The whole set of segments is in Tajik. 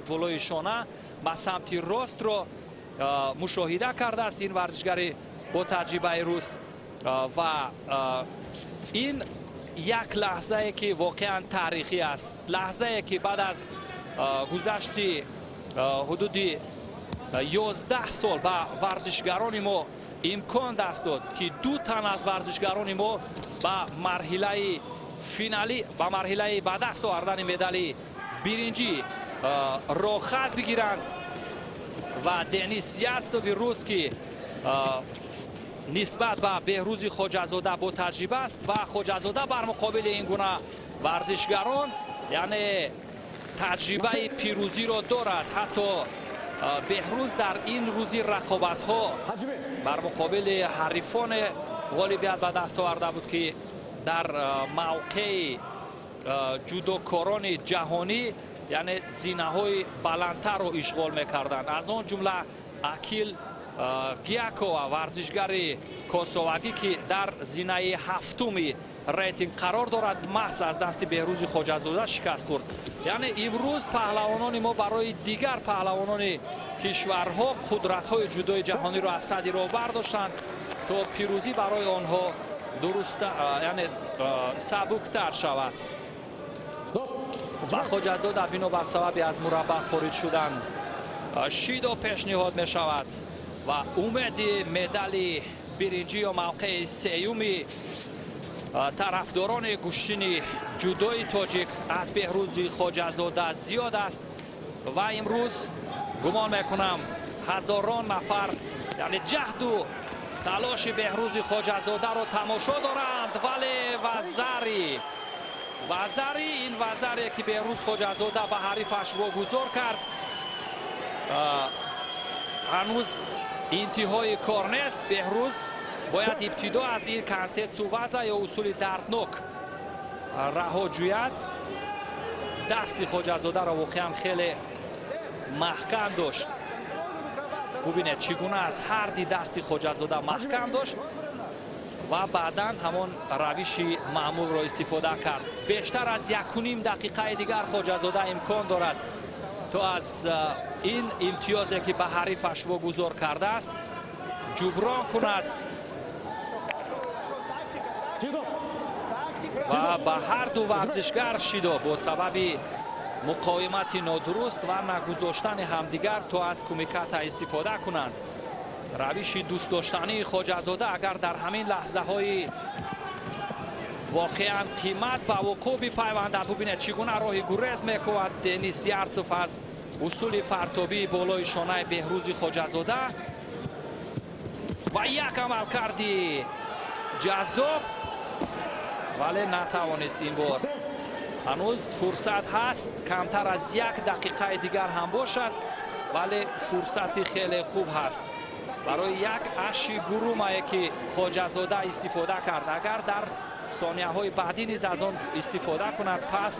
Болои шона ба самти ростро мушоҳида кардааст ин варзишгари бо таҷрибаи рус. Ва ин як лаҳзае, ки воқеан таърихӣ аст, лаҳзае, ки баъд аз гузашти ҳудуди 11 сол ба варзишгарони мо имкон даст дод, ки ду тан аз варзишгарони мо ба марҳилаи финалӣ, ба марҳилаи ба даст овардани медали биринҷӣ роҳхат бигиранд. Ва Денис Ярцеви рус, ки нисбат ба Беҳрӯзи Хоҷазода бо таҷриба аст, ва Хоҷазода бар муқобили ин гуна варзишгарон, яъне, таҷрибаи пирӯзиро дорад. Ҳатто Беҳрӯз дар ин рӯзи рақобатҳо бар муқобили ҳарифоне ғолибият ба даст оварда буд, ки дар мавқеи ҷудокорони ҷаҳонӣ, яъне, зинаҳои баландтарро ишғол мекарданд, аз он ҷумла Акил Гиакова, варзишгари косовагӣ, ки дар зинаи ҳафтуми рейтинг қарор дорад, маҳз аз дасти Беҳрӯзи Хоҷазода шикаст хӯрд. Яъне, имрӯз паҳлавонони мо барои дигар паҳлавонони кишварҳо, қудратҳои ҷудои ҷаҳониро аз садди роҳ бардоштанд, то пирӯзӣ барои онҳо дуруста, яъне, сабуктар шавад. Ва Хоҷазода бинобар сабаби аз мураббаъ хориҷ шудан шидо пешниҳод мешавад ва умеди медали биринҷӣ ё мавқеи сеюми тарафдорони гӯштини ҷудои тоҷик аз Беҳрӯзи Хоҷазода зиёд аст. Ва имрӯз, гумон мекунам, ҳазорон нафар, яъне, ҷаҳду талоши Беҳрӯзи Хоҷазодаро тамошо доранд. Вале вазари, вазари, ин вазаре, ки Беҳрӯз Хоҷазода ба ҳарифаш вогузор кард, ҳанӯз интиҳои кор нест. Беҳрӯз бояд ибтидо аз ин кансетсу ваза ё усули дарднок раҳо ҷӯяд. Дасти Хоҷазодаро воқеан хеле маҳкам дошт. Бубинед, чӣ гуна аз ҳар ди дасти Хоҷазода маҳкам дошт ва баъдан ҳамон равиши маъмулро истифода кард. Бештар аз 1,5 дақиқаи дигар Хоҷазода имкон дорад, то аз ин имтиёзе, ки ба ҳарифаш вогузор кардааст, ҷуброн кунад. Ва ба ҳар ду варзишгар шидо бо сабаби муқовимати нодуруст ва нагузоштани ҳамдигар, то аз кумиката истифода кунанд. Равиши дӯстдоштании Хоҷазода агар дар ҳамин лаҳзаҳои воқеан қимат ба вуқӯъ бипайвандад. Бубинед, чӣ гуна роҳи гурез мекунад Денис Ярцев аз усули партобии болои шонаи Беҳрӯзи Хоҷазода. Ва як амалкарди ҷаззоб, вале натавонист ин бор. Ҳанӯз фурсат ҳаст, камтар аз як дақиқаи дигар ҳам бошад, вале фурсати хеле хуб ҳаст барои як аши гурумае, ки Хоҷазода истифода кард. Агар дар сонияҳои баъдӣ низ аз он истифода кунад, пас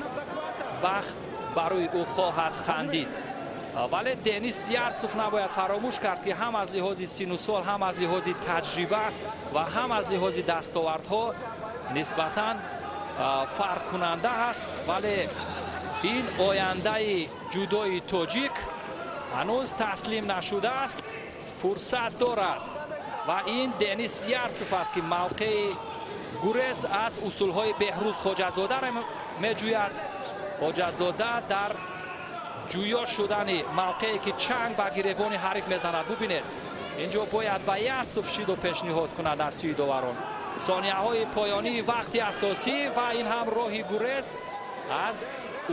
бахт барои ӯ хоҳад хандид. Вале Денис Ярцев набояд фаромӯш кард, ки ҳам аз лиҳози сину сол, ҳам аз лиҳози таҷриба ва ҳам аз лиҳози дастовардҳо нисбатан фарқкунанда аст. Вале ин ояндаи ҷудои тоҷик ҳанӯз таслим нашудааст, фурсат дорад. Ва ин Денис Ярцев аст, ки мавқеи гурез аз усулҳои Беҳрӯз Хоҷазодаро меҷӯяд. Хоҷазода дар ҷӯё шудани мавқее, ки чанг ба гиребони ҳариф мезанад. Бубинед, инҷо бояд ба Ярцев шидо пешниҳод кунад дар сӯи доварон. Сонияҳои поёнии вақти асосӣ ва ин ҳам роҳи гурез аз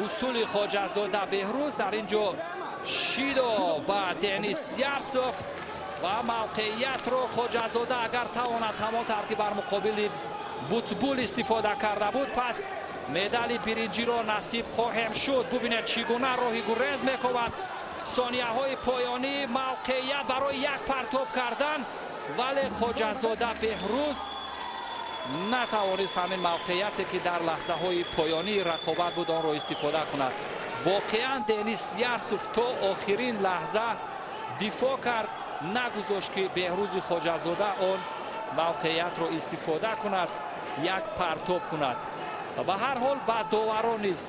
усули Хоҷазода Беҳрӯз. Дар ин ҷо шидо ба Денис Ярцев ва мавқеиятро Хоҷазода агар тавонад ҳамон тавр, ки бар муқобили Бутбул истифода карда буд, пас медали биринҷиро насиб хоҳем шуд. Бубинед, чӣ гуна роҳи гурез мекобад. Сонияҳои поёнӣ, мавқеият барои як партоб кардан, вале Хоҷазода Беҳрӯз натавонист ҳамин мавқеияте, ки дар лаҳзаҳои поёнии рақобат буд, онро истифода кунад. Воқеан, Денис Ярцев то охирин лаҳза дифоъ кард, нагузошт, ки Беҳрӯзи Хоҷазода он мавқеиятро истифода кунад, як партоб кунад. Ба ҳар ҳол, ба доварон низ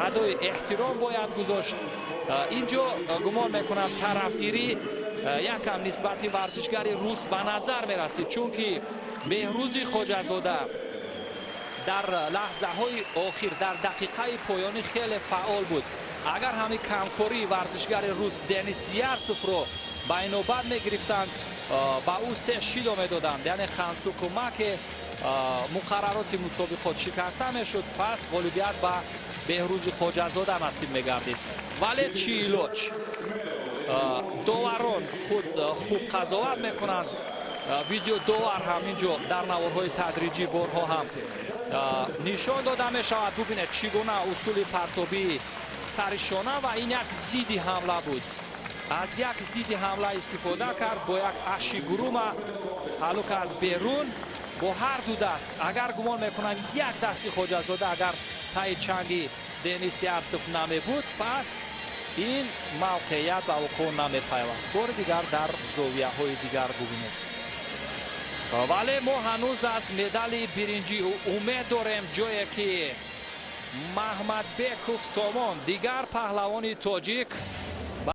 Адои эҳтиром бояд гузошт. Инҷо гумон мекунам, тарафгирӣ якам нисбати варзишгари рус ба назар мерасид, чунки Беҳрӯзи Хоҷазода дар лаҳзаҳои охир, дар дақиқаи поёнӣ хеле фаъол буд. Агар ҳамин камкории варзишгари рус Денис Ярцевро ба инобат мегирифтанд, ба ӯ се шидо медоданд, яъне хансукумаке муқаррароти мусобиқот шикаста мешуд, пас ғолибият ба Беҳрӯзи Хоҷазода насиб мегардид. Вале чӣ илоҷ, доварон худ хуб қазоват мекунанд. Видеодовар ҳам инҷо дар наворҳои тадриҷӣ борҳо ҳам нишон дода мешавад. Бубинед, чӣ гуна усули партобии сари шона, ва ин як зидди ҳамла буд. Аз як зидди ҳамла истифода кард бо як аши гурума ҳалука аз берун бо ҳар ду даст. Агар, гумон мекунам, як дасти Хоҷазода агар таи чанги Денис Ярцев намебуд, пас ин мавқеият ба вуқӯъ намепайваст. Бори дигар дар зовияҳои дигар бубинед. Вале мо ҳанӯз аз медали биринҷӣ умед дорем, ҷое ки Маҳмадбеков Сомон, дигар паҳлавони тоҷик.